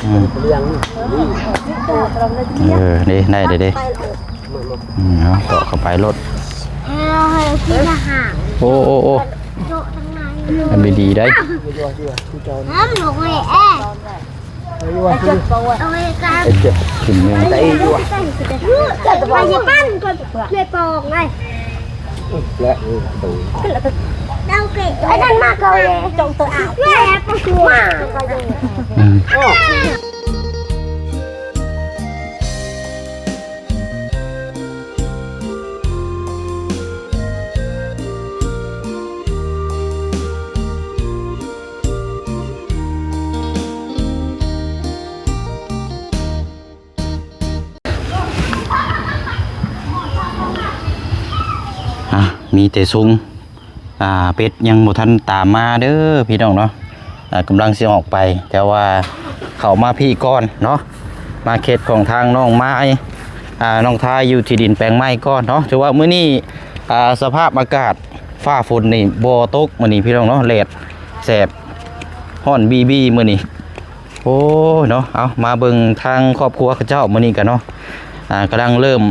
ອືມ ເອີ ເດ້ ໄດ້ເດ້ ເດ້ ອືມ ເອົາ ເຈາະເຂົ້າໄປໂລດ ໂອ້ ໂອ້ ໂອ້ ເອົາດີໆ ໄດ້ ອືມ ອ່ະ ມີແຕ່ຊຸງ ອ່າ ເປັດຍັງບໍ່ທັນຕາມມາເດີພີ່ນ້ອງເນາະ ອ່າ ກຳລັງຊິອອກໄປ ແຕ່ວ່າເຂົ້າມາພີ້ກ່ອນເນາະ ມາເຂດຂອງທາງນ້ອງມາຍ ອ່າ ນ້ອງທາຍຢູ່ທີ່ດິນແປງໃໝ່ກ່ອນເນາະ ຖືວ່າມື້ນີ້ ອ່າ ສະພາບອາກາດຟ້າຝົນນີ້ບໍ່ຕົກມື້ນີ້ພີ່ນ້ອງເນາະ ແດດແສບ ຮ້ອນບີບີມື້ນີ້ ໂອ້ຍເນາະ ເອົາ ມາເບິ່ງທາງຄອບຄົວເຂົາເຈົ້າມື້ນີ້ກັນເນາະ ອ່າ ກຳລັງເລີ່ມ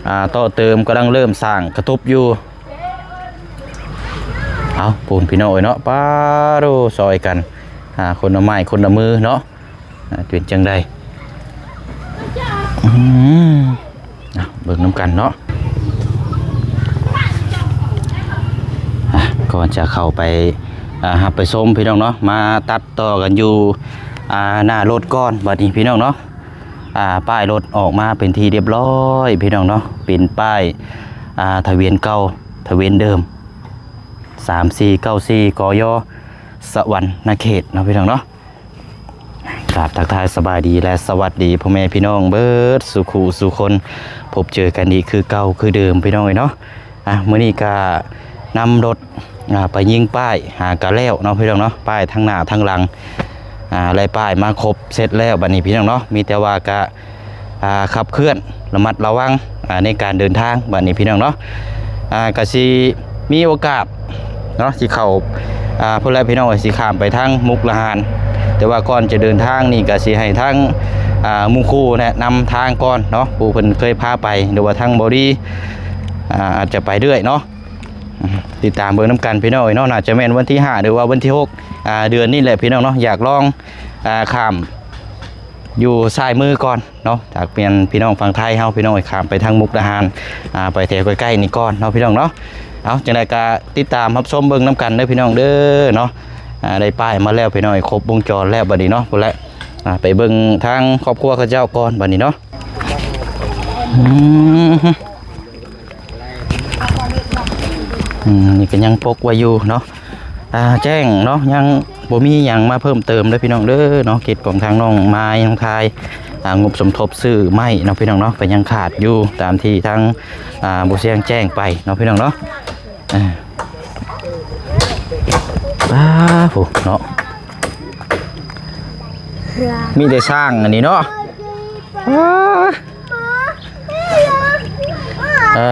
ອ່າ ຕໍ່ເຕີມ ກຳລັງເລີ່ມສ້າງກະຕຸບຢູ່ ເອົາ ປູນພີ່ນ້ອງເອີຍເນາະ ປາໂດ ຊ່ອຍກັນ ອ່າ ຄົນລະໄມ້ຄົນລະມືເນາະ ອ່າ ເປັນຈັ່ງໃດ ອືມ ອ່ະ ເບິ່ງນຳກັນເນາະ ອ່ະ ກ່ອນຈະເຂົ້າໄປ ອ່າ ຮັບໄປຊົມພີ່ນ້ອງເນາະ ມາຕັດຕໍ່ກັນຢູ່ ອ່າ ໜ້າລົດກ່ອນ ບັດນີ້ພີ່ນ້ອງເນາະ ອ່າ ປ້າຍລົດອອກມາເປັນທີ່ຮຽບຮ້ອຍພີ່ນ້ອງເນາະ ເປັນປ້າຍ ອ່າ ທະບຽນເກົ່າ ທະບຽນເດີມ ສາມສີ່ເກົ້າສີ່ ກຍ ສະຫວັນນະເຂດເນາະພີ່ນ້ອງເນາະ ກາບທັກທາຍສະບາຍດີ ແລະ ສະຫວັດດີພໍ່ແມ່ພີ່ນ້ອງເບິດສູ່ຄູ່ສູ່ຄົນ ພົບເຈີກັນອີກຄືເກົ່າຄືເດີມພີ່ນ້ອງເອີຍເນາະ ອ່ະ ມື້ນີ້ກະນຳລົດ ອ່າ ໄປຍິງປ້າຍ ອ່າ ກະແລ້ວເນາະພີ່ນ້ອງເນາະ ປ້າຍທັງໜ້າທັງຫຼັງ ອ່າ ແລະ ປ້າຍມາຄົບເສັດແລ້ວ ບັດນີ້ພີ່ນ້ອງເນາະ ມີແຕ່ວ່າກະ ອ່າ ຂັບເຄື່ອນລະມັດລະວັງ ອ່າ ໃນການເດີນທາງ ບັດນີ້ພີ່ນ້ອງເນາະ ອ່າ ກະຊິມີໂອກາດເນາະ ຊິເຂົ້າ ອ່າ ພຸ້ນແຫຼະພີ່ນ້ອງເອີຍ ຊິຂ້າມໄປທາງມຸກດາຫານ ແຕ່ວ່າກ່ອນຈະເດີນທາງນີ້ກະຊິໃຫ້ທາງ ອ່າ ໝູ່ຄູ່ແນະນຳທາງກ່ອນເນາະ ຜູ້ເພິ່ນເຄີຍພາໄປ ຫຼືວ່າທາງບໍ່ດີ ອ່າ ອາດຈະໄປເລື້ອຍເນາະ ຕິດຕາມເບິ່ງນຳກັນພີ່ນ້ອງເອີຍເນາະ ໜ້າຈະແມ່ນວັນທີຫ້າ ຫຼືວ່າວັນທີຫົກ ອ່າ ເດືອນນີ້ແຫຼະພີ່ນ້ອງເນາະ ຢາກລອງ ອ່າ ຂ້າມຢູ່ຊ້າຍມືກ່ອນເນາະ ຈາກແມ່ນພີ່ນ້ອງຝັ່ງໄທເຮົາພີ່ນ້ອງເອີຍ ຂ້າມໄປທາງມຸກດາຫານ ອ່າ ໄປແຖວໃກ້ໆນີ້ກ່ອນເນາະພີ່ນ້ອງເນາະ ເອົາ ຈັ່ງໃດກະຕິດຕາມຮັບຊົມເບິ່ງນຳກັນເດີພີ່ນ້ອງເດີເນາະ ອ່າ ໄດ້ປ້າຍມາແລ້ວພີ່ນ້ອງເອີຍ ຄົບວົງຈອນແລ້ວບັດນີ້ເນາະ ພຸ້ນແຫຼະ ອ່າ ໄປເບິ່ງທາງຄອບຄົວເຂົາເຈົ້າກ່ອນບັດນີ້ເນາະ ອືມ ອືມ ນີ້ກໍຍັງປົກໄວ້ຢູ່ເນາະ ອ່າ ແຈ້ງເນາະ ຍັງບໍ່ມີຫຍັງມາເພີ່ມເຕີມເດີພີ່ນ້ອງເດີເນາະ ເຂດຂອງທາງນ້ອງມາຍ ນ້ອງທາຍ ອ່າ ງົບສົມທົບຊື້ໄມ້ເນາະພີ່ນ້ອງເນາະ ກໍຍັງຂາດຢູ່ຕາມທີ່ທາງ ອ່າ ບໍ່ຊຽງແຈ້ງໄປເນາະພີ່ນ້ອງເນາະ ອ່າ ອ້າ ໂຫ ເນາະ ມີແຕ່ຊ້າງອັນນີ້ເນາະ ອ້າ ເອີ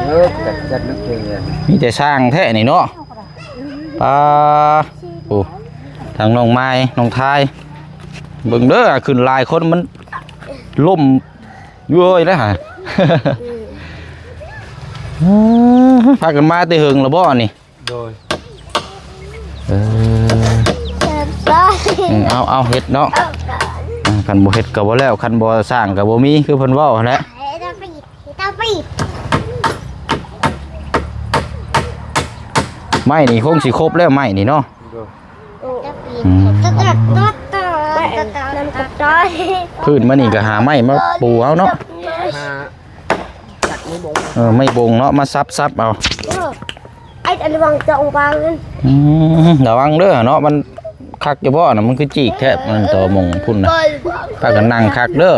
ເອີ ຈັດ ຈັດມັນເປັນເລີຍ ມີແຕ່ຊ້າງແທ້ນີ້ເນາະ ປ້າ ໂອ້ ທາງນ້ອງມາຍ ນ້ອງທາຍ ເບິ່ງເດີ ຂຶ້ນຫຼາຍຄົນມັນລົ້ມເວີຍແລ້ວຫາ ພາກັນມາແຕ່ເຫິງລະບໍ່ນີ້? ໂດຍ ເອີ ເອີ ເອົາ ເອົາ ເຮັດເນາະ ເອີ ຄັນບໍ່ເຮັດກໍບໍ່ແລ້ວ ຄັນບໍ່ສ້າງກໍບໍ່ມີ ຄືເພິ່ນເວົ້າຫັ້ນແຫຼະ ໄມ້ນີ້ຄົງຊິຄົບແລ້ວ ໄມ້ນີ້ເນາະ ໂດຍ ອືມ ພື້ນມານີ້ກໍຫາໄມ້ມາປູເອົາເນາະ ຫາ ເອີ ໄມ້ບົງເນາະ ມາສັບໆເອົາ ເອີ ໄອ້ອັນລະວັງຈະອອກວາງນັ້ນ ອືມ ລະວັງເດີເນາະ ມັນຄັກຢູ່ບໍ່ນະ ມັນຄືຈີກແທ້ ມັນຕໍ່ມົງພຸ້ນນະ ພາກັນນັ່ງຄັກເດີ ລະ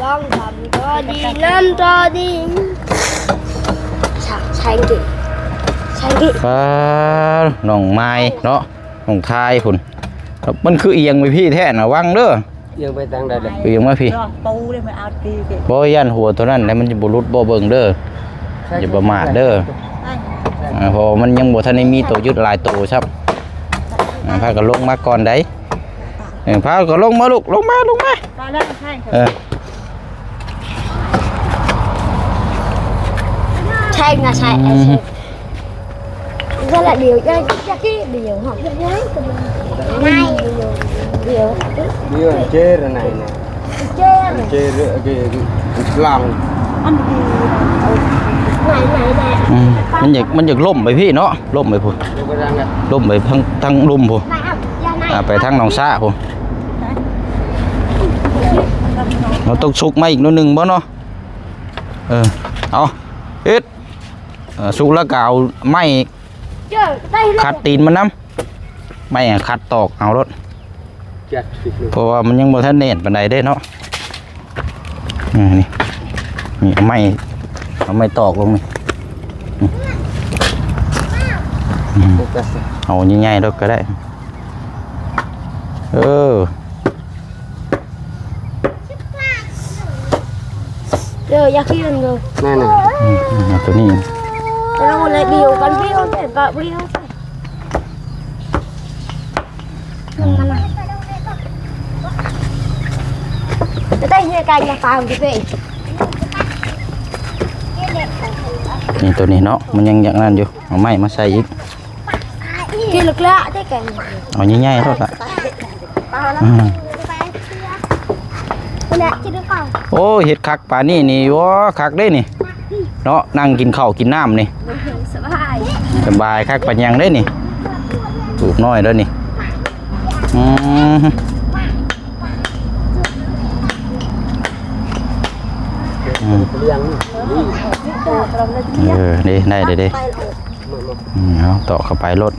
ວັງທຳຕໍ່ດີ ນຳຕໍ່ດີ ແຊງກີ ແຊງກີ ຟ້າ ນ້ອງມາຍເນາະ ນ້ອງທາຍພຸ້ນ ມັນຄືອຽງໄປພີ້ແທ້ນະ ວັງເດີ ອຽງໄປທາງໃດລະ? ອຽງມາພີ້ ບໍ່ ຢ້ານຫົວໂຕນັ້ນແຫຼະ ມັນຈະບໍ່ຫຼຸດບໍ່ ເບິ່ງເດີ ຢ່າປະໝາດເດີ ເພາະວ່າມັນຍັງບໍ່ທັນໄດ້ມີໂຕຍຶດຫຼາຍໂຕຊ້ຳ ອ່າ ພາກັນລົງມາກ່ອນໃດ. ເອີ ພາກັນລົງມາລູກ ລົງມາ ລົງມາ. ເອີ ໃຊ່ນະ ໃຊ່ ອືມ ໃຊ່ ເວລາດຽວ ຢ່າ ຢ່າຂີ້ດຽວ ຫອມ ດຽວ ດຽວ ດຽວ ເຈີນະ ເຈີ ເຈີ ເຈີຫຼັງ ອືມ ມັນຢາກ ມັນຢາກລົ້ມໄປພີ້ເນາະ. ລົ້ມໄປພຸ້ນ ລົງໄປທາງນັ້ນແຫຼະ ລົ້ມໄປທາງ ທາງລຸ່ມພຸ້ນ ອ່າ ໄປທາງໜອງຊາພຸ້ນ. ເຮົາຕ້ອງສຸກມາອີກໜ້ອຍໜຶ່ງບໍ່ເນາະ? ເອີ ເອົາ ເຮັດ ເອີ ສຸກແລ້ວກໍເອົາໄມ້ຂັດຕີນມັນນຳ ໄມ້ຂັດຕອກເອົາໂລດ. ຈັດ ເພາະວ່າມັນຍັງບໍ່ທັນແໜ້ນປານໃດເດ້ເນາະ. ອືມ ນີ້ ນີ້ ເອົາໄມ້ ເອົາໄມ້ຕອກລົງນີ້ ອືມ ອືມ ໂຟກັສ ເອົາໃຫຍ່ໆໂລດກໍໄດ້. ເອີ ເດີ ຢ່າຂີ້ມັນເດີ ນັ້ນນະ ອືມ ອືມ ເອົາໂຕນີ້ ແລ້ວມັນໄດ້ດຽວກັນ ດຽວ ແຕ່ປະດຽວ ແຕ່ເຮການມາຕາມທີ່ເປັນ ນີ້ໂຕນີ້ເນາະ ມັນຍັງຢ່າງນັ້ນຢູ່ ເອົາໄມ້ມາໃສ່ອີກ ກິນເລັກໆ ແຕ່ແກງ ເອົາໃຫຍ່ໆໂລດລະ ອືມ ໂອ້ຍ ເຮັດຄັກປານນີ້ນີ້ ໂອ້ ຄັກເດ້ນີ້ ເນາະ ນັ່ງກິນເຂົ້າກິນນ້ຳນີ້ ສະບາຍ ສະບາຍຄັກປານຫຍັງເດ້ນີ້ ລູກນ້ອຍເດ້ນີ້ ອືມ ອືມ ເອີ ເດ້ ໄດ້ເດ້ ອືມ ເອົາຕອກເຂົ້າໄປໂລດ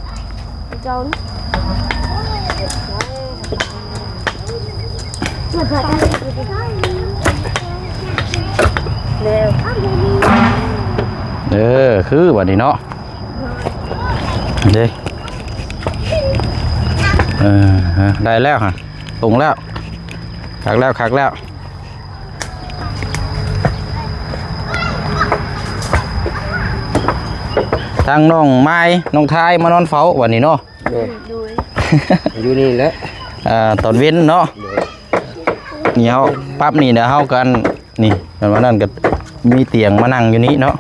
ເອີ ຄືບັດນີ້ເນາະ ເດ້ ເອີ ໄດ້ແລ້ວຫະ ປົງແລ້ວ ຄັກແລ້ວ ຄັກແລ້ວ. ທາງນ້ອງມາຍ ນ້ອງທາຍມານອນເຝົ້າວັນນີ້ເນາະ ໂດຍ ໂດຍ ຢູ່ນີ້ແຫຼະ ເອີ ຕອນເວັນເນາະ ໂດຍ ນີ້ເຮົາປັບນີ້ ດຽວເຮົາກັນ ນີ້ ແລ້ວວັນນັ້ນກໍມີຕຽງມານັ່ງຢູ່ນີ້ເນາະ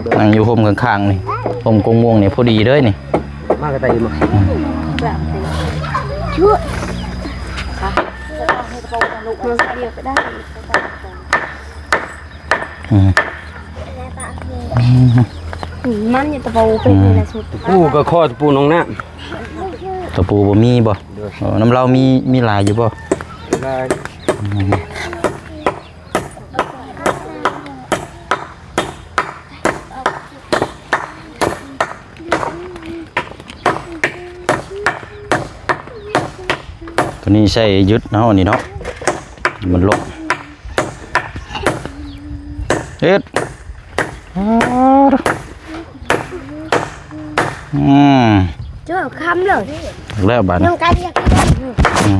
ໂດຍ ນັ່ງຢູ່ຮົ່ມຂ້າງໆນີ້ ຮົ່ມກົງມ່ວງນີ້ພໍດີເລີຍນີ້ ມາກະໄຕມາ ອືມ ອືມ ມັນຢູ່ຕະປູເປັນນີ້ແຫຼະສຸດ ຕະປູກໍຂໍຕະປູໜອງນ້ຳ ຕະປູບໍ່ມີບໍ່? ໂດຍ ເອີ ນຳລາວມີ ມີຫຼາຍຢູ່ບໍ່? ຫຼາຍ ອືມ ໂຕນີ້ໃຊ້ຍຶດເຮົານີ້ເນາະ ມັນລົງ ເຮັດ ອືມ ເຈົ້າຄຳເລີຍ ແລ້ວບາດນີ້ ອືມ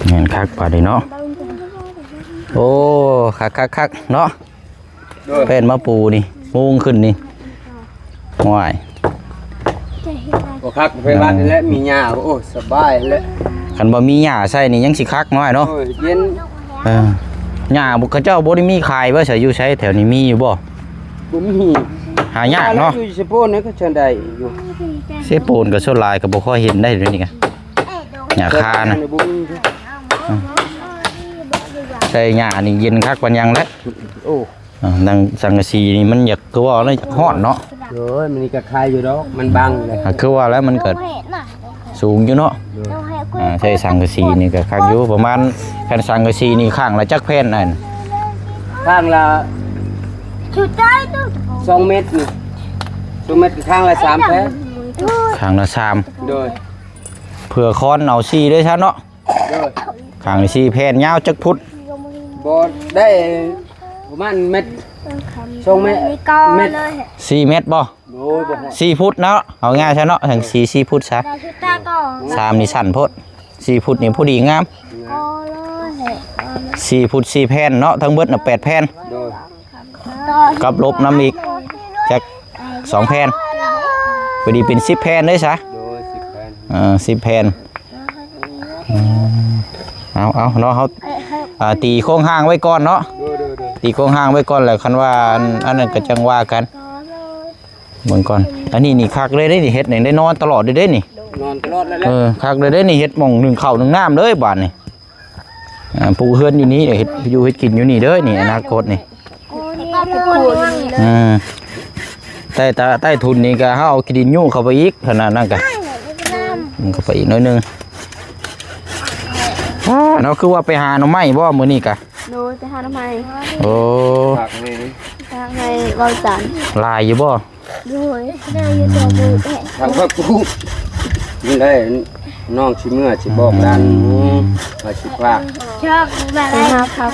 ແມ່ນຄັກບາດນີ້ເນາະ ໂອ້ ຄັກໆໆເນາະ ໂດຍ ແປ້ນມາປູນີ້ ມຸງຂຶ້ນນີ້ ໂອ້ຍ ບໍ່ຄັກໄປວັດນີ້ແຫຼະ ມີຫຍ້າ ໂອ້ ສະບາຍແຫຼະ ຄັນບໍ່ມີຫຍ້າໃສ່ນີ້ຍັງຊິຄັກນ້ອຍເນາະ ໂອ້ຍ ເຢັນ ເອີ ຫຍ້າ ເຂົາເຈົ້າບໍ່ໄດ້ມີຂາຍບໍ່ ໃສຢູ່ໃສ ແຖວນີ້ມີຢູ່ບໍ່? ບໍ່ມີ ຫາຍາກເນາະ ຢູ່ເຊໂປນນີ້ກໍຈະໄດ້ຢູ່ ເຊໂປນກໍສ່ວນຫຼາຍກໍບໍ່ຄ່ອຍເຫັນໄດ້ດຽວນີ້ກະ ຫຍ້າຄານະ ບໍ່ມີ ອືມ ໃສ່ຫຍ້ານີ້ເຢັນຄັກປານຫຍັງແຫຼະ ໂອ້ ອ່າ ໜັງສັງກະສີນີ້ມັນຢາກ ຄືວ່າແລ້ວຢາກຮ້ອນເນາະ ໂດຍ ມັນນີ້ກໍຄາຍຢູ່ດອກ ມັນບັງເລີຍ ອ່າ ຄືວ່າແລ້ວມັນກໍສູງຢູ່ເນາະ ໂດຍ ອ່າ ໃຊ້ສັງກະສີນີ້ກໍຄັກຢູ່ ປະມານ ຄັນສັງກະສີນີ້ຂ້າງລະຈັກແຜ່ນນັ້ນ? ຂ້າງລະສອງແມັດນີ້ ສອງແມັດ ຂ້າງລະສາມແຜ່ນ ຂ້າງລະສາມ ໂດຍ ເພື່ອຄອນເອົາສີ່ເດ້ຊະເນາະ ໂດຍ ຂ້າງສີ່ແຜ່ນ ຍາວຈັກຟຸດ? ບໍ່ໄດ້ປະມານແມັດ ສອງແມັດ ແມັດ ສີ່ແມັດບໍ່? ໂອ້ຍ ບໍ່ຮອດ ສີ່ຟຸດເນາະ ເອົາງ່າຍຊະເນາະ ທັງສີ່ ສີ່ຟຸດຊະ ສາມນີ້ສັ້ນໂພດ ສີ່ຟຸດນີ້ພໍດີງາມ ສີ່ຟຸດສີ່ແຜ່ນເນາະ ທັງເບິດນະແປດແຜ່ນ ໂດຍ ກັບລົບນຳອີກ ຈັກ ສອງແຜ່ນ ໂດຍ ພໍດີເປັນສິບແຜ່ນເດ້ຊະ ໂດຍ ສິບແຜ່ນ ເອີ ສິບແຜ່ນ ອືມ ເອົາ ເອົາເນາະ ເຮົາ ອ່າ ຕີໂຄງຮ່າງໄວ້ກ່ອນເນາະ ໂດຍ ໂດຍ ໂດຍ ຕີໂຄງຮ່າງໄວ້ກ່ອນ ແລ້ວຄັນວ່າ ອັນ ອັນນັ້ນກໍຈັ່ງວ່າກັນ ເບິ່ງກ່ອນ ອັນນີ້ນີ້ຄັກເລີຍເດ້ນີ້ ເຮັດຫຍັງໄດ້ນອນຕະຫຼອດເລີຍເດ້ນີ້ ນອນຕະຫຼອດເລີຍແຫຼະ ເອີ ຄັກເລີຍເດ້ນີ້ ເຮັດໝ່ອງໜຶ້ງເຂົ້າໜຶ້ງນ້ຳເລີຍບາດນີ້ ອ່າ ປູກເຮືອນຢູ່ນີ້ ເຮັດຢູ່ເຮັດກິນຢູ່ນີ້ເດີນີ້ ອະນາຄົດນີ້ ອືມ ໃຕ້ຕາ ໃຕ້ທຸນນີ້ກໍເຮົາເອົາຂີ້ດິນຍູ້ເຂົ້າໄປອີກ ຂະໜາດນັ້ນກະ ມັນເຂົ້າໄປອີກໜ້ອຍໜຶ່ງ ອ່າ ເນາະ ຄືວ່າໄປຫາໜໍ່ໄມ້ບໍ່ມື້ນີ້ກະ ໂດຍ ໄປຫາໜໍ່ໄມ້ ໂອ້ ຝາກໃຫ້ ຝາກໃຫ້ເວົ້າຈັນ ຫຼາຍຢູ່ບໍ່? ໂດຍ ໄດ້ຢູ່ຕົວບູດແທ້ ທາງພະກູດ ນີ້ໄດ້ ນ້ອງຊິເມືອຊິບອກຫຼານ ອືມ ວ່າຊິຝາກ ໄປຫາຜັກ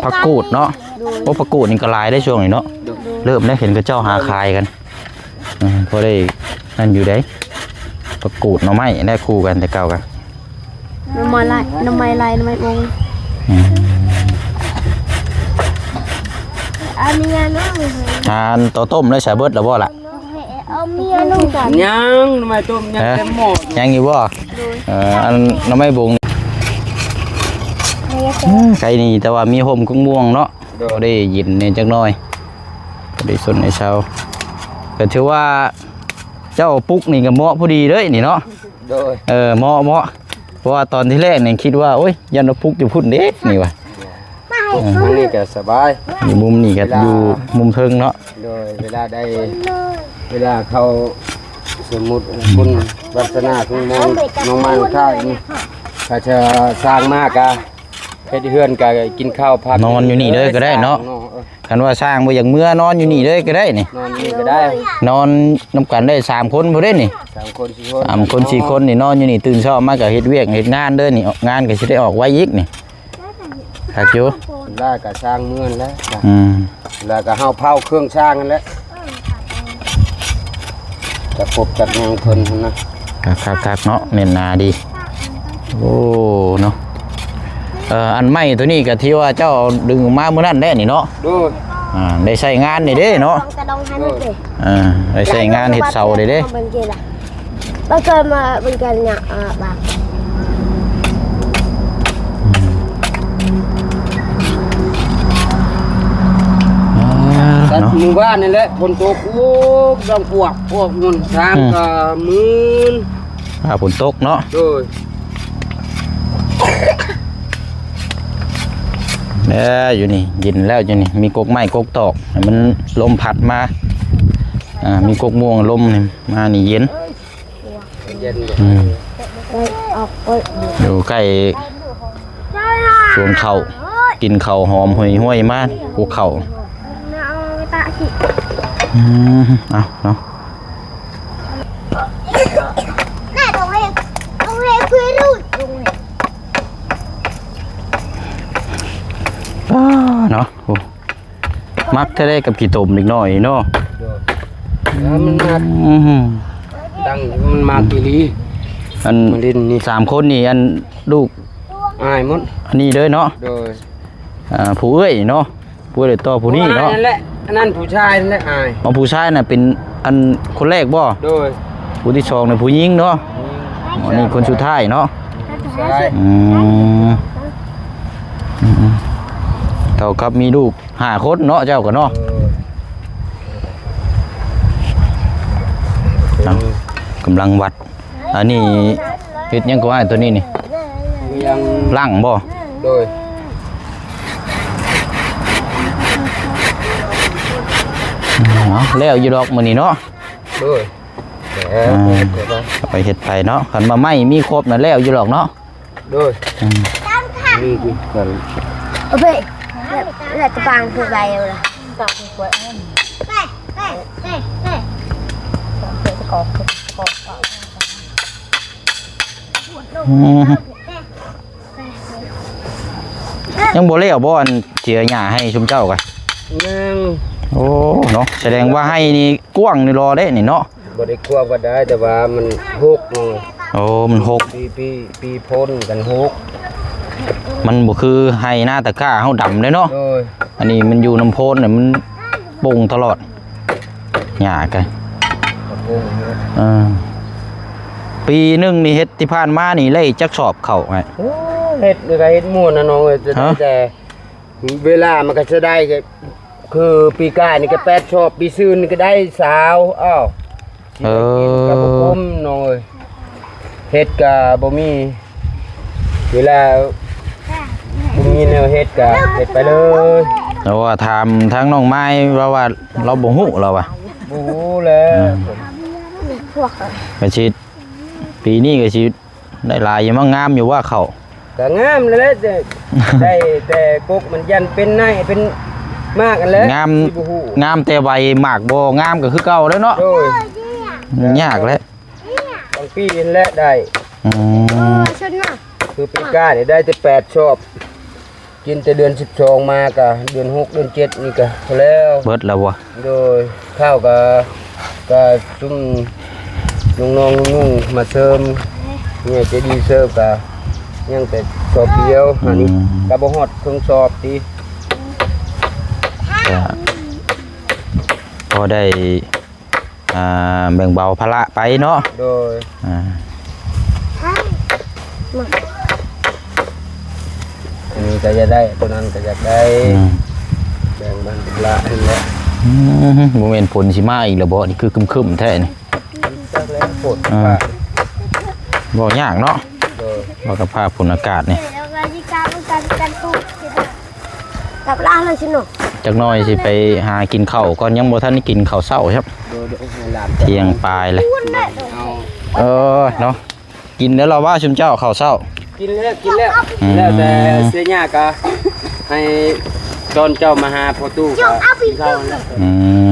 ຜັກກູດເນາະ ໂດຍ ໂອ້ ຜັກກູດນີ້ກໍຫຼາຍໄດ໋ຊ່ວງນີ້ເນາະ ໂດຍ ເລີ່ມໄດ້ເຫັນເຂົາເຈົ້າຫາຂາຍກັນ ເອີ ພໍໄດ້ນັ້ນຢູ່ເດ້ ຜັກກູດໜໍ່ໄມ້ໄດ້ຄູ່ກັນແຕ່ເກົ່າກະ ໜໍ່ໄມ້ໄລ່ ໜໍ່ໄມ້ໄລ່ ໜໍ່ໄມ້ບົງ ອືມ ອັນນີ້ນະ ຫາຕົວຕົ້ມໄດ້ສາເບິດແລ້ວບໍ່ລະ? ເອົາເມຍໜຶ່ງກັນ ຍັງ ໜໍ່ໄມ້ຕົ້ມຍັງ ຮະ ເຕັມໝໍ້ຢູ່ ຍັງຢູ່ບໍ່? ໂດຍ ເອີ ອັນໜໍ່ໄມ້ບົງ ເມຍ ອືມ ໄກນີ້ ແຕ່ວ່າມີຮົ່ມກົກມ່ວງເນາະ ໂດຍ ພໍໄດ້ເຢັນແດ່ຈັກໜ້ອຍ ພໍໄດ້ຊົນໄດ້ເຊົາ ກໍຖືວ່າເຈົ້າປຸກນີ້ກໍເໝາະພໍດີເລີຍນີ້ເນາະ ໂດຍ ເອີ ເໝາະ ເໝາະ ເພາະວ່າຕອນທີແລກນີ້ຄິດວ່າ ໂອ້ຍ ຢ້ານວ່າປຸກຢູ່ພຸ້ນເດ້ນີ້ວ່າ ອືມ ອັນນີ້ກໍສະບາຍ ຢູ່ມຸມນີ້ກໍ ເວລາ ຢູ່ມຸມເທິງເນາະ ໂດຍ ເວລາໄດ້ ເວລາເຂົາ ສົມມຸດ ອືມ ບຸນວາສະໜາຂອງນ້ອງ ນ້ອງມານຂ້ານີ້ ຖ້າຈະສ້າງມາກະ ເຮັດເຮືອນກະກິນເຂົ້າພັກ ນອນຢູ່ນີ້ເລີຍກໍໄດ້ເນາະ ເອີ ຄັນວ່າຊ່າງບໍ່ຢາກເມືອ ນອນຢູ່ນີ້ເລີຍກໍໄດ້ນີ້ ນອນຢູ່ນີ້ກໍໄດ້ ນອນນຳກັນໄດ້ສາມຄົນພຸ້ນເດ້ນີ້ ສາມຄົນສີ່ຄົນ ສາມຄົນສີ່ຄົນນີ້ ນອນຢູ່ນີ້ ຕື່ນເຊົ້າມາກໍເຮັດວຽກເຮັດງານເດີນີ້ ອອກງານກໍຊິໄດ້ອອກໄວອີກນີ້ ຄັກຢູ່ ລາກະຊ່າງເມືອນແລ້ວ ອືມ ແລ້ວກໍເຮົາເຜົາເຄື່ອງຊ່າງຫັ້ນແຫຼະ ຈັດປົບຈັດຫຍັງເພິ່ນຫັ້ນນະ ຄັກໆໆ ເນາະ ແໜ້ນໜາດີ ໂອ້ ເນາະ ເອີ ອັນໄມ້ໂຕນີ້ກໍທີ່ວ່າເຈົ້າດຶງອອກມາມື້ນັ້ນແຫຼະນີ້ເນາະ ໂດຍ ອ່າ ໄດ້ໃຊ້ງານນີ້ເດ້ເນາະ ກະດອງໃຫ້ມັນເດ ອ່າ ໄດ້ໃຊ້ງານເຮັດເສົາເດ້ເດ້ ມັນເກລະ ມັນເກີດມາເປັນກັນເນຍ ອ່າ ບາ ອືມ ອ່າ ເນາະ ມື້ວານນີ້ແຫຼະ ຝົນຕົກ ໂອ້ ກຳລັງປວກ ພວກມັນ ທາງ ອືມ ກໍມື່ນ ອ່າ ຝົນຕົກເນາະ ໂດຍ ແລ້ວຢູ່ນີ້ ເຢັນແລ້ວຢູ່ນີ້ ມີກົກໄມ້ກົກຕອກ ໃຫ້ມັນລົມພັດມາ ອ່າ ມີກົກມ່ວງລົມນີ້ມານີ້ເຢັນ ເຢັນ ອືມ ຢູ່ໃກ້ສວນເຂົ້າ ກິ່ນເຂົ້າຫອມຫວຍໆ ມາ ກົກເຂົ້າ ອືມ ເອົາເນາະ ອ່າ ເນາະ ໂອ້ ມັກແທ້ເດ້ກັບຂີ້ຕົມເດັກນ້ອຍເນາະ ໂດຍ ແລ້ວມັນມັກ ອືມ ດັງ ມັນມັກອີ່ຫຼີ ອັນ ມາຫຼິ້ນນີ້ ສາມຄົນນີ້ ອັນ ລູກອ້າຍໝົດ ອັນນີ້ເດີເນາະ ໂດຍ ອ່າ ຜູ້ເອື້ອຍເນາະ ຜູ້ເອື້ອຍຕໍ່ຜູ້ນີ້ເນາະ ຜູ້ອ້າຍນັ້ນແຫຼະ ອັນນັ້ນຜູ້ຊາຍນັ້ນແຫຼະອ້າຍ ອໍ ຜູ້ຊາຍນະເປັນອັນຄົນແລກບໍ່? ໂດຍ ຜູ້ທີສອງນະຜູ້ຍິງເນາະ ອໍ ນີ້ຄົນສຸດທ້າຍເນາະ ຜູ້ຊາຍ ອືມ ອືມໆ ເທົ່າກັບມີລູກຫ້າຄົນເນາະ ເຈົ້າກໍເນາະ ເອີ ເອົາ ກຳລັງວັດ ອັນນີ້ເຮັດຫຍັງກໍອ້າຍໂຕນີ້ນີ້ ຍັງ ຫຼັງບໍ່? ໂດຍ ເອົາ ແລ້ວຢູ່ດອກມື້ນີ້ເນາະ ໂດຍ ອ່າ ເອົາໄປເຮັດໄປເນາະ ຄັນວ່າໄມ້ມີຄົບນະແລ້ວຢູ່ດອກເນາະ ໂດຍ ອືມ ນີ້ຄືກັນ ໂອເຄ ແລ້ວຕະປາງຄືໄວເອົາລະ ອືມ ຍັງບໍ່ແລ້ວບໍ່ ອັນເສຍຫຍ້າໃຫ້ຊຸມເຈົ້າກະ? ຍັງ ໂອ້ ເນາະ ສະແດງວ່າໄຮ່ນີ້ກວ້າງນີ້ລໍເດ້ນີ້ເນາະ ບໍ່ໄດ້ກວ້າງປານໃດ ແຕ່ວ່າມັນຫົກ ໂອ້ ມັນຫົກ ປີ ປີ ປີຝົນກັນຫົກ ມັນບໍ່ຄືໄຮ່ນາຕາກ້າເຮົາດຳເດ້ເນາະ ໂດຍ ອັນນີ້ມັນຢູ່ນຳໂພນນີ້ ມັນປົ່ງຕະຫຼອດ ຫຍ້າກະ ເອີ ປີໜຶ່ງນີ້ເຮັດ ທີ່ຜ່ານມານີ້ໄດ້ຈັກສອບເຂົ້າອ້າຍ? ໂອ້ ເຮັດນີ້ກໍເຮັດມ່ວນນະນ້ອງເອີຍ ຈະໄດ້ ຮະ? ແຕ່ເວລາມັນກໍຈະໄດ້ ຄືປີກາຍນີ້ກໍແປດສອບ ປີຊືນນີ້ກໍໄດ້ຊາວ ອ້າວ ເອີ ກໍບໍ່ກຸ້ມນ້ອງເອີຍ ເຮັດກໍບໍ່ມີ ເວລາບໍ່ມີແນວເຮັດກໍເຮັດໄປເລີຍ. ແຕ່ວ່າຖາມທາງນ້ອງມາຍ ລາວວ່າລາວບໍ່ຮູ້ ລາວວ່າ ບໍ່ຮູ້ແລ້ວ ອືມ ກໍຊິ ປີນີ້ກໍຊິໄດ້ຫຼາຍຢູ່ ມັນງາມຢູ່ວ່າເຂົ້າ ກໍງາມແລ້ວແຫຼະ ແຕ່ ໄດ້ແຕ່ກົກມັນ ຢ້ານເປັນໄນເປັນໝາກຫັ້ນແຫຼະ ງາມ ຊິບໍ່ຮູ້ ງາມແຕ່ໃບ ໝາກບໍ່ງາມກໍຄືເກົ່າແລ້ວເນາະ. ໂດຍ ມັນຍາກແຫຼະ ບາງປີຫັ້ນແຫຼະໄດ້ ອືມ ເອີ ຊະນະ ຄືປີກາຍນີ້ໄດ້ແຕ່ແປດສອບ ກິນແຕ່ເດືອນສິບສອງມາກະເດືອນຫົກເດືອນເຈັດນີ້ກະພໍແລ້ວ ເບິດແລ້ວບໍ່? ໂດຍ ເຂົ້າກະ ກະຊຸມນ້ອງໆ ລຸງໆ ມາເສີມ ເມຍໃຈດີເສີມກະຍັງແຕ່ສອບດຽວ ອືມ ອັນນີ້ກະບໍ່ຮອດເຄິ່ງສອບຕິ ກະພໍໄດ້ ອ່າ ແບ່ງເບົາພາລະໄປເນາະ. ໂດຍ ອ່າ ອັນນີ້ກໍຢາກໄດ້ ຕົວນັ້ນກໍຢາກໄດ້ ອືມ ແບ່ງບັນພາລະຫັ້ນແຫຼະ. ອືມ ບໍ່ແມ່ນຝົນຊິມາອີກແລ້ວບໍ່? ນີ້ຄືຄຶ້ມໆແທ້ນີ້ ຈັກແລ້ວຝົນ ອ່າ ເວົ້າຍາກເນາະ. ໂດຍ ເວົ້າກັບຟ້າຝົນອາກາດນີ້ ກັບລາວເລີຍຊິເນາະ ຈັກໜ່ອຍຊິໄປຫາກິນເຂົ້າກ່ອນ ຍັງບໍ່ທັນໄດ້ກິນເຂົ້າເຊົ້າຊ້ຳ. ໂດຍ ໂດຍ ໂອ້ຍ ຫຼານ ທ່ຽງປາຍເລີຍ ເອົາ ເອີ ເນາະ ກິນແລ້ວລະວ່າຊຸມເຈົ້າເຂົ້າເຊົ້າ? ກິນແລ້ວ ກິນແລ້ວ ອືມ ແລ້ວແຕ່ເສຍຍາກະໃຫ້ຕອນເຈົ້າມາຫາພໍ່ຕູ້ກໍກິນເຂົ້າຫັ້ນແຫຼະ. ອືມ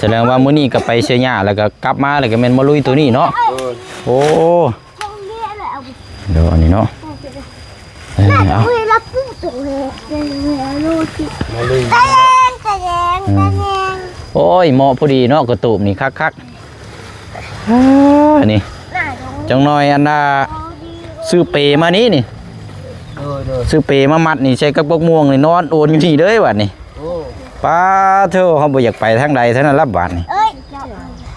ສະແດງວ່າມື້ນີ້ກໍໄປເສຍຍາ ແລ້ວກໍກັບມາ ແລ້ວກໍແມ່ນມາລຸຍໂຕນີ້ເນາະ. ໂດຍ ໂອ້ ເດີ ອັນນີ້ເນາະ ເອີ ເອົາ ມາລຸຍ ອືມ ໂອ້ຍ ເໝາະພໍດີເນາະ ກະຕູບນີ້ຄັກໆ ອ່າ ນີ້ ຈັກໜ່ອຍ ອັນນ່າ ຊື້ເປມານີ້ນີ້ ໂດຍ ໂດຍ ຊື້ເປມາມັດນີ້ ໃສ່ກັບກົກມ່ວງນີ້ ນອນໂອນຢູ່ນີ້ເລີຍບາດນີ້. ໂອ້ ປາໂທ ເຮົາບໍ່ຢາກໄປທາງໃດເທົ່ານັ້ນລະບາດນີ້. ເອີຍ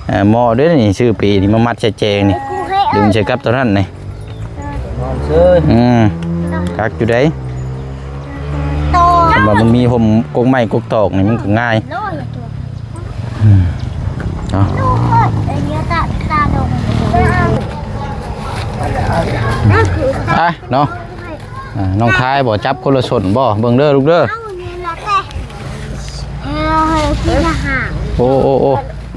ເອີ ໝໍ້ເດ້ນີ້ ຊື້ປີນີ້ມາມັດໃສ່ແຈງນີ້ ດຶງໃສ່ກັບຕົວນັ້ນນີ້ ນອນເຊີຍ ອືມ ຄັກຢູ່ໃດ໋ ຄັນວ່າມັນມີຮົ່ມກົກໄມ້ກົກຕອກນີ້ມັນກໍງ່າຍ ອືມ ເອົາ ໄປເນາະ. ອ່າ ນ້ອງທາຍບໍ່ ຈັບຄົນລະສົ້ນບໍ່ ເບິ່ງເດີລູກເດີ ເອົານີ້ລະແຕ່ ເອົາໃຫ້ກິນອາຫານ ໂອ້ ໂອ້ ໂອ້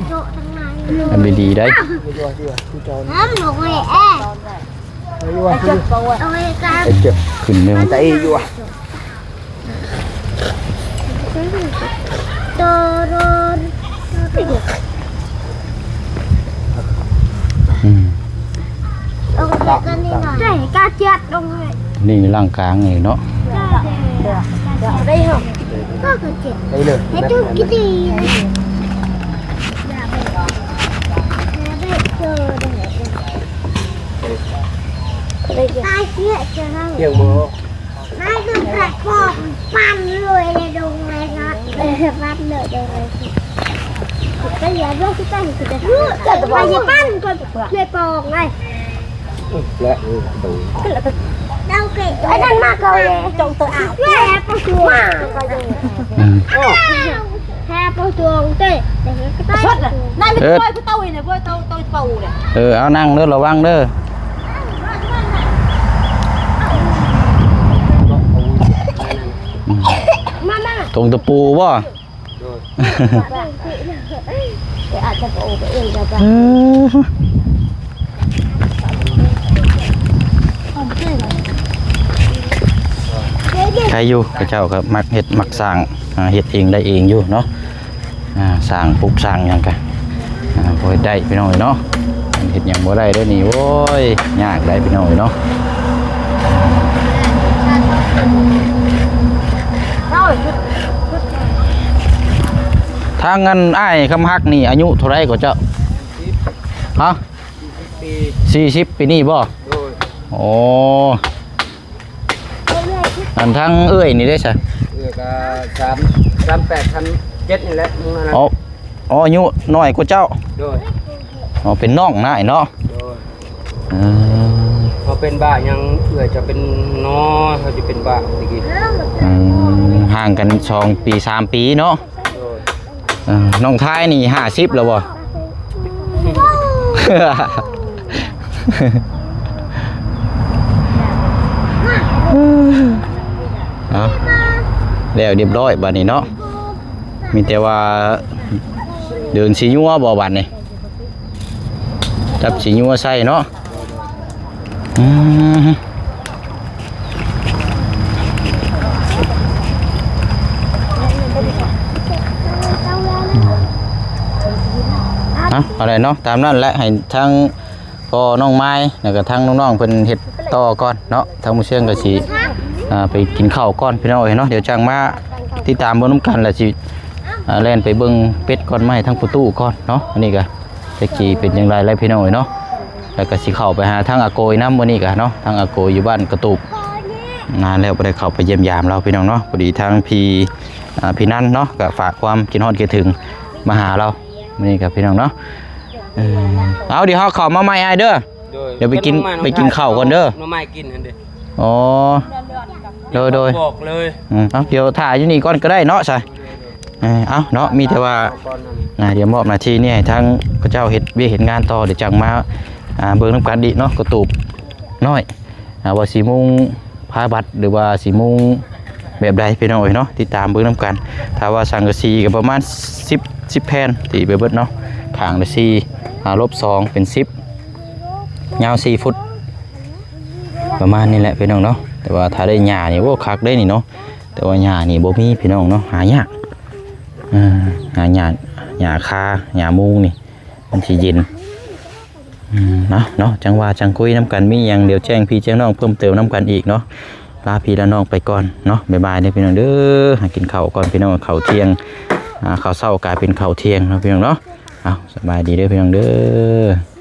ໂຕະທັງຫຼາຍ ອັນດີໆໄດ໋ ຫ້າມລົງເລີຍແອ ເອົາໄວ້ກ່ອນ ຂຶ້ນເດີ ໄດ້ຢູ່. ອືມ ນີ້ລ່າງກາງນີ້ເນາະ ໄດ້ເນາະ ໄປເລີຍ ໃຫ້ຈຸກກິນດີ ຕາຍເສຍຈະເຮົາ ຍັງບໍ່ ນາຍຄືແພດປອກປັ່ນເລີຍໃນດົງເລີຍນະ ເອີ ປັ່ນເລີຍດົງເລີຍ ໄປເຫຼືອດ້ວຍຄືກັນ ຄືຈະ ເອີ ຈະໄປປັ່ນກ່ອນເພື່ອປອກໄງ ແລະ ເອົາເກດ ໄອ້ນັ້ນມາເຂົາເລີຍ ຈົງເຕີ ແລະ ປະຊວງ ມາເຂົາເລີຍ ອືມ ແລະ ປະຊວງເຕະ ສົດນະ ນາຍມີ ເອີ ເຕົາເລີຍ ເອີ ເອົານັ່ງເດີ ລະວັງເດີ ອືມ ຖົງຕະປູບໍ່? ໂດຍ ເອີ ໃຄຢູ່ ເຂົາເຈົ້າກໍມັກເຮັດມັກສ້າງ ຫາເຮັດເອງໄດ້ເອງຢູ່ເນາະ. ອ່າ ສ້າງປຸກສ້າງຫຍັງກະ ອ່າ ພໍເຮັດໄດ້ພີ່ນ້ອງເອີຍເນາະ ເຮັດຫຍັງບໍ່ໄດ້ເດ້ນີ້ ໂອ້ຍ ຍາກໄດ໋ພີ່ນ້ອງເອີຍເນາະ. ທາງອັນອ້າຍຄຳຮັກນີ້ອາຍຸເທົ່າໃດກໍເຈົ້າ? ຮະ? ສີ່ສິບປີນີ້ບໍ່? ໂອ້ ອັນທາງເອື້ອຍນີ້ເດ້ຊະ? ເອື້ອຍກໍສາມ ສາມແປດ ສາມເຈັດນີ້ແຫຼະ ມື້ນັ້ນນະ. ເອົາ ອໍ ອາຍຸນ້ອຍກວ່າເຈົ້າ? ໂດຍ. ອໍ ເປັນນ້ອງນາຍເນາະ? ໂດຍ. ອືມ ເຂົາເປັນບ້າຫຍັງ? ເອື້ອຍຈະເປັນນ້ອຍ ເຂົາຈະເປັນບ້າຕະກີ້. ອືມ ຫ່າງກັນສອງປີສາມປີເນາະ? ໂດຍ. ເອີ ນ້ອງທາຍນີ້ຫ້າສິບແລ້ວບໍ່? ເອົາ ແລ້ວຮຽບຮ້ອຍບາດນີ້ເນາະ ມີແຕ່ວ່າເດີນສີຍົວບໍ່ບາດນີ້? ຈັບສີຍົວໃສ່ເນາະ. ອືມ ເອົາ ເອົາໄດ້ເນາະ ຕາມນັ້ນແຫຼະ ໃຫ້ທາງພໍ່ນ້ອງມາຍ ແລ້ວກໍທາງນ້ອງໆເພິ່ນເຮັດຕໍ່ກ່ອນເນາະ. ທາງໝູ່ຊຽງກໍຊິ ອ່າ ໄປກິນເຂົ້າກ່ອນພີ່ນ້ອງເອີຍເນາະ ດຽວຈັ່ງມາຕິດຕາມເບິ່ງນຳກັນ ແລ້ວຊິ ອ່າ ແລ່ນໄປເບິ່ງເປັດກ່ອນ ມາໃຫ້ທາງປະຕູກ່ອນເນາະ. ອັນນີ້ກໍ ຈັກຊິເປັນຈັ່ງໃດແຫຼະພີ່ນ້ອງເອີຍເນາະ. ແລ້ວກໍຊິເຂົ້າໄປຫາທາງອາໂກຍນຳມື້ນີ້ກະເນາະ ທາງອາໂກຍຢູ່ບ້ານກະຕູບ ນານແລ້ວບໍ່ໄດ້ເຂົ້າໄປຢ້ຽມຢາມລາວພີ່ນ້ອງເນາະ. ພໍດີທາງພີ່ ອ່າ ພີ່ນັນເນາະ ກໍຝາກຄວາມຄິດຮອດຄິດເຖິງມາຫາລາວມື້ນີ້ກະພີ່ນ້ອງເນາະ. ເອີ ເອົາ ດຽວເຮົາເຂົ້າມາໃໝ່ອ້າຍເດີ. ໂດຍ. ດຽວໄປກິນ ໄປກິນເຂົ້າກ່ອນເດີ. ໜໍ່ໄມ້ກິນຫັ້ນເດ. ອໍ ໂດຍໆ ບອກເລີຍ. ອືມ ເອົາ ດຽວຖ້າຢູ່ນີ້ກ່ອນກໍໄດ້ເນາະຊະ. ເອີ ເອົາເນາະ ມີແຕ່ວ່າ ອ່າ ດຽວມອບໜ້າທີ່ນີ້ໃຫ້ທາງເຂົາເຈົ້າເຮັດວຽກເຮັດງານຕໍ່ ດຽວຈັ່ງມາ ອ່າ ເບິ່ງນຳກັນອີກເນາະ ກະຕູບນ້ອຍ ອ່າ ວ່າຊິມຸງພາບັດ ຫຼືວ່າຊິມຸງແບບໃດພີ່ນ້ອງເອີຍເນາະ. ຕິດຕາມເບິ່ງນຳກັນ ຖ້າວ່າສັງກະສີກໍປະມານສິບ ສິບແຜ່ນ ຕີໄປເບິດເນາະ ຂ້າງລະສີ່ ອ່າ ລົບສອງເປັນສິບ ຍາວສີ່ຟຸດ ປະມານນີ້ແຫຼະພີ່ນ້ອງເນາະ. ແຕ່ວ່າຖ້າໄດ້ຫຍ້ານີ້ ໂອ້ ຄັກເດ້ນີ້ເນາະ. ແຕ່ວ່າຫຍ້ານີ້ບໍ່ມີພີ່ນ້ອງເນາະ ຫາຍາກ ເອີ ຫາຫຍ້າ ຫຍ້າຄາ ຫຍ້າມຸງນີ້ ມັນຊິເຢັນ. ອືມ ເນາະ ເນາະ ຈັ່ງວ່າຈັ່ງຄຸຍນຳກັນ ມີຫຍັງດຽວແຈ້ງພີ່ແຈ້ງນ້ອງເພີ່ມເຕີມນຳກັນອີກເນາະ. ລາພີ່ລານ້ອງໄປກ່ອນເນາະ ບາຍບາຍເດີພີ່ນ້ອງເດີ. ຫາກິນເຂົ້າກ່ອນພີ່ນ້ອງ ເຂົ້າທ່ຽງ ອ່າ ເຂົ້າເຊົ້າກາຍເປັນເຂົ້າທ່ຽງເນາະພີ່ນ້ອງເນາະ. ເອົາ ສະບາຍດີເດີພີ່ນ້ອງເດີ.